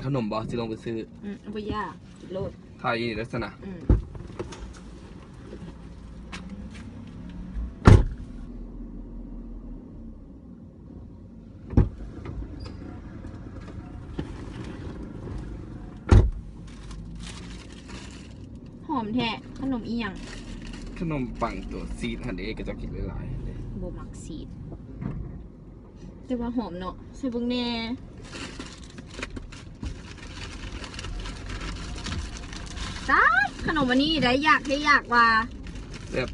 ຂະໜົມບໍ່? ຊິລົງໄປຊື້. ອືມ ບໍ່ຢາກ ໂລດ ຖ່າຍຢູ່ນີ້ແຫຼະຊັ້ນນະ. ອືມ ຫອມແທ້. ຂະໜົມອີ່ຫຍັງ? ຂະໜົມປັງຕົວຊີສຫັ້ນເດ້ ຂະເຈົ້າກິນຫຼາຍໆເດ້. ບໍ່ມັກຊີສ ແຕ່ວ່າຫອມເນາະ. ໃສ່ເບິ່ງແດ່. ຕາຍ ຂະໜົມອັນນີ້ໄດ້ ຢາກແທ້ຢາກວ່າ. ແຊບ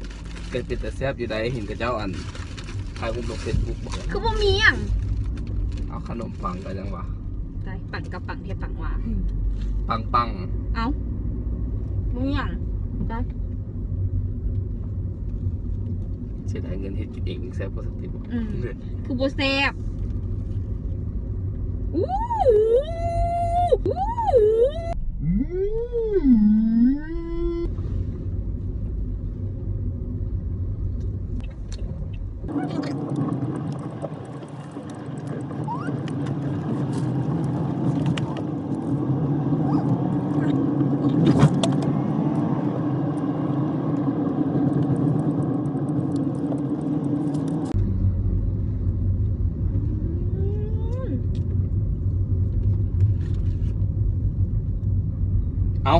ກໍເປັນຕາແຊບຢູ່ໃດ໋. ເຫັນເຂົາເຈົ້າ ອັນ ຖ່າຍຮູບລົງເຟສບຸກບໍ່? ຄືບໍ່ມີຫຍັງ. ເອົາ ຂະໜົມປັງກໍຍັງວ່າ. ຕາຍ ປັງກັບປັງແທ້ ປັງວ່າ ປັງໆ. ເອົ້າ ບໍ່ມີຫຍັງ. ຕາຍ ເສຍດາຍເງິນ ເຮັດກິນເອງແຊບກວ່າສັກຕິບໍ່? ອືມ ຄືບໍ່ແຊບ. ອູ້ ອູ້ ອູ້. ເອົ້າ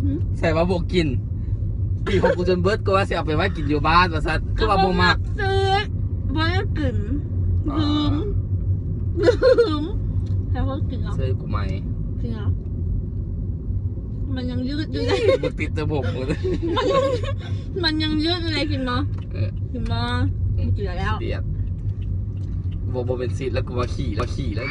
ຫືມ ໃສ່ວ່າບໍ່ກິນ. ປີກຂອງກູຈົນເບິດ ກໍວ່າຊິເອົາໄປໄວ້ກິນຢູ່ບ້ານວ່າຊັ້ນ ຄືວ່າບໍ່ມັກ. ບໍ່ໄດ້ກິນ ລືມ ລືມ ແລ້ວກໍກິນເອົາ. ເຊີຍກູໃໝ່ ກິນເອົາ. ມັນຍັງຍືດຢູ່ເດ້ ບໍ່ຕິດແຕ່ຜົມ. ມັນຍັງ ມັນຍັງຍືດຢູ່ເດ້. ກິນບໍ່? ເອີ ກິນບໍ່? ອືມ ກິນແລ້ວ ດຽດ. ບໍ່ ບໍ່ເປັນຊີດແລ້ວ ກູວ່າຂີ້ແລ້ວ ຂີ້ແລ້ວ.